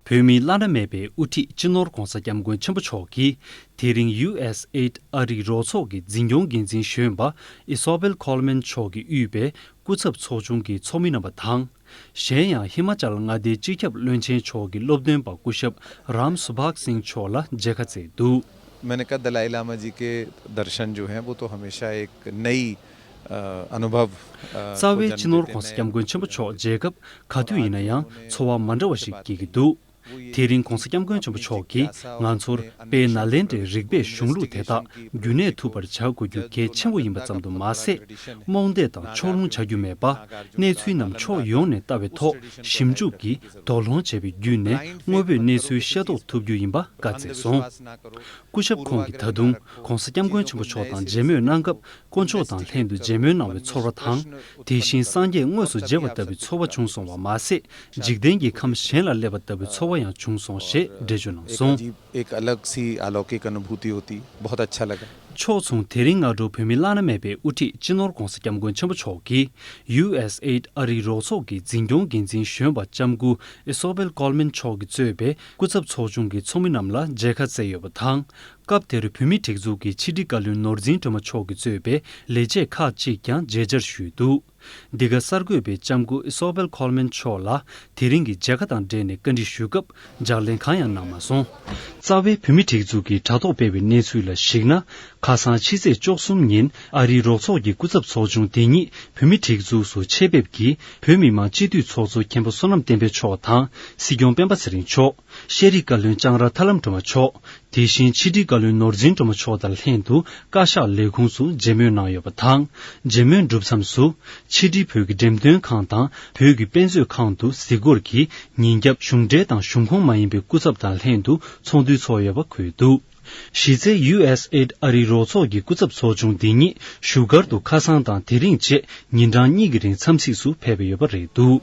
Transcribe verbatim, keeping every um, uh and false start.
བོད་མིའི་བླ་ན་མེད་པའི་དབུ་ཁྲིད་སྤྱི་ནོར་༧གོང་ས་༧སྐྱབས་མགོན་ཆེན་པོ་མཆོག་གིས་དེ་རིང་ཡུ་ཨེས་ཨེ་ཨ་རིའི་རོགས་ཚོགས་ཀྱི་འཛིན་སྐྱོང་འགན་འཛིན་གཞོན་པ་ཨི་སོ་བེལ་ཁོལ་མན་མཆོག་གིས་དབུས་པའི་སྐུ་ཚབ་ཚོགས་ཆུང་གི་ཚོགས་མི་རྣམ་པ་དང་། གཞན་ཡང་ཧི་མ་ཅལ་མངའ་སྡེའི་སྤྱི་ཁྱབ་བློན་ཆེན་མཆོག་གི་སློབ་སྟོན་པ་སྐུ་ཞབས་རམ་སུ་བྷག་སིང་མཆོག་ལ་མཇལ་ཁ་བསྩལ་འདུག། मैंने कहा दलाई लामा जी के दर्शन जो हैं वो तो हमेशा एक नई अनुभव। རྩ་བའི་སྤྱི་ནོར་༧གོང་ས་༧སྐྱབས་མགོན་ཆེན་པོ་མཆོག་མཇལ་སྐབས་ག་དུས་ཡིན་ན་ཡང་ཚོར་བ་མ་འདྲ་བ་ཞིག་སྐྱེ་གི་འདུག། དེ་རིང་༧གོང་ས་༧སྐྱབས་མགོན་ཆེན་པོ་མཆོག་གིས་ང་ཚོར་དཔལ་ནཱ་ལེནྡྲའི་རིག་པའི་གཞུང་ལུགས་དེ་དག་རྒྱུན་གནས་ཐུབ་པར་བྱ་དགོས་རྒྱུ་གལ་ཆེན་པོ་ཡིན་པ་ཙམ་དུ་མ་ཟད། རྨོངས་དད་དང་ཕྱོགས་ལྷུང་བྱ་རྒྱུ་མེད་པ། གནས་ཚུལ་རྣམས་ཕྱོགས་ཡོངས་ནས་ལྟ་བའི་ཐོག་ཞིབ་འཇུག་གིས་དོགས་སློང་བྱས་པའི་བརྒྱུད་ནས་དངོས་པོའི་གནས་ཚུལ་ཤེས་རྟོགས་ཐུབ་རྒྱུ་ཡིན་པ་བཀའ་སྩལ་སོང་། སྐུ་ཞབས་ཁོང་གིས་ད་དུང་༧གོང་ས་༧སྐྱབས་མགོན་ཆེན་པོ་མཆོག་དང་མཇལ་མོལ་གནང་སྐབས་དཀོན་མཆོག་དང་ལྷན་དུ་མཇལ་མོལ་གནང་བའི་ཚོར་བ་དང་། དེ་བཞིན་སངས་རྒྱས་དངོས་སུ་མཇལ་བ་ལྟ་བུའི་ཚོར་བ་བྱུང་སོང་བ་མ་ཟད། འཇིག་རྟེན་གྱི་ཁམས་གཞན་ལ་སླེབས་པ་ལྟ་བུའི་ཚོར་བ་ཡང་བྱུང་སོང་ཞེས་འགྲེལ་བརྗོད་གནང་སོང་། एक अलग सी अलौकिक अनुभूति होती, बहुत अच्छा लगा। ཕྱོགས་མཚུངས་དེ་རིང་སྔ་དྲོ་བོད་མིའི་བླ་ན་མེད་པའི་དབུ་ཁྲིད་སྤྱི་ནོར་༧གོང་ས་༧སྐྱབས་མགོན་ཆེན་པོ་མཆོག་གིས་ཡུ་ཨེས་ཨེ་ཨ་རིའི་རོགས་ཚོགས་ཀྱི་འཛིན་སྐྱོང་འགན་འཛིན་གཞོན་པ་ལྕམ་སྐུ་ཨི་སོ་བེལ་ཀོལ་མན་མཆོག་གིས་གཙོས་པའི་སྐུ་ཚབ་ཚོགས་ཆུང་གི་ཚོགས་མི་རྣམས་ལ་མཇལ་ཁ་བསྩལ་ཡོད་པ་དང་། སྐབས་དེར་བོད་མིའི་སྒྲིག་འཛུགས་ཀྱི་ཕྱི་དྲིལ་བཀའ་བློན་ནོར་འཛིན་སྒྲོལ་མ་མཆོག་གིས་གཙོས་པའི་ལས་བྱེད་ཁག་ཅིག་ཀྱང་མཇལ་བཅར་ཞུས་འདུག། འདི་ག་གསར་འགོད་པས་ལྕམ་སྐུ་ཨི་སོ་བེལ་ཁོལ་མན་མཆོག་ལ་དེ་རིང་གི་མཇལ་ཁ་དང་འབྲེལ་ནས་བཀའ་འདྲི་ཞུས་སྐབས་ལྗགས་ལན་གང་ཡང་གནང་མ་སོང་། རྩ་བའི་བོད་མིའི་སྒྲིག་འཛུགས་ཀྱིས་དྲ་ཐོག་སྤེལ་བའི་གནས་ཚུལ་ལ་གཞིགས་ན། ཁ་སང་ཕྱི་ཚེས་བཅུ་གསུམ་ཉིན་ཨ་རིའི་རོགས་ཚོགས་ཀྱི་སྐུ་ཚབ་ཚོགས་ཆུང་དེ་ཉིད་བོད་མིའི་སྒྲིག་འཛུགས་སུ་ཆེད་ཕེབས་ཀྱིས་བོད་མི་མང་སྤྱི་འཐུས་ཚོགས་གཙོ་མཁན་པོ་བསོད་ནམས་བསྟན་འཕེལ་མཆོག་དང་སྲིད་སྐྱོང་སྤེན་པ་ཚེ་རིང་མཆོག། ཤེས་རིག་བཀའ་བློན་ལྕང་ར་ཐར་ལམ་སྒྲོལ་མ་མཆོག། དེ་བཞིན་ཕྱི་དྲིལ་བཀའ་བློན་ནོར་འཛིན་སྒྲོལ་མ་མཆོག་དང་ལྷན་དུ་བཀའ་ཤག་ལས་ཁུངས་སུ་མཇལ་མོལ་གནང་ཡོད་པ་དང་། མཇལ་མོལ་གྲུབ་མཚམས་སུ། ཕྱི་དྲིལ་བོད་ཀྱི་འགྲེམས་སྟོན་ཁང་དང་བོད་ཀྱི་དཔེ་མཛོད་ཁང་དུ་གཟིགས་སྐོར་གྱིས་ཉིན་རྒྱབ་གཞུང་འབྲེལ་དང་གཞུང་ཁོངས་མ་ཡིན་པའི་སྐུ་ཚབ་དང་ལྷན་དུ་ཚོགས་འདུ་ཚོགས་ཡོད་པ་འཁོད་འདུག། གཞི་རྩའི་ཡུ་ཨེས་ཨེ་ཨ་རིའི་རོགས་ཚོགས་ཀྱི་སྐུ་ཚབ་ཚོགས་ཆུང་འདི་ཉིད་བཞུགས་སྒར་དུ་ཁ་སང་དང་དེ་རིང་བཅས་ཉིན་གྲངས་གཉིས་ཀྱི་རིང་འཚམས་གཟིགས་སུ་ཕེབས་ཡོད་པ་རེད་འདུག།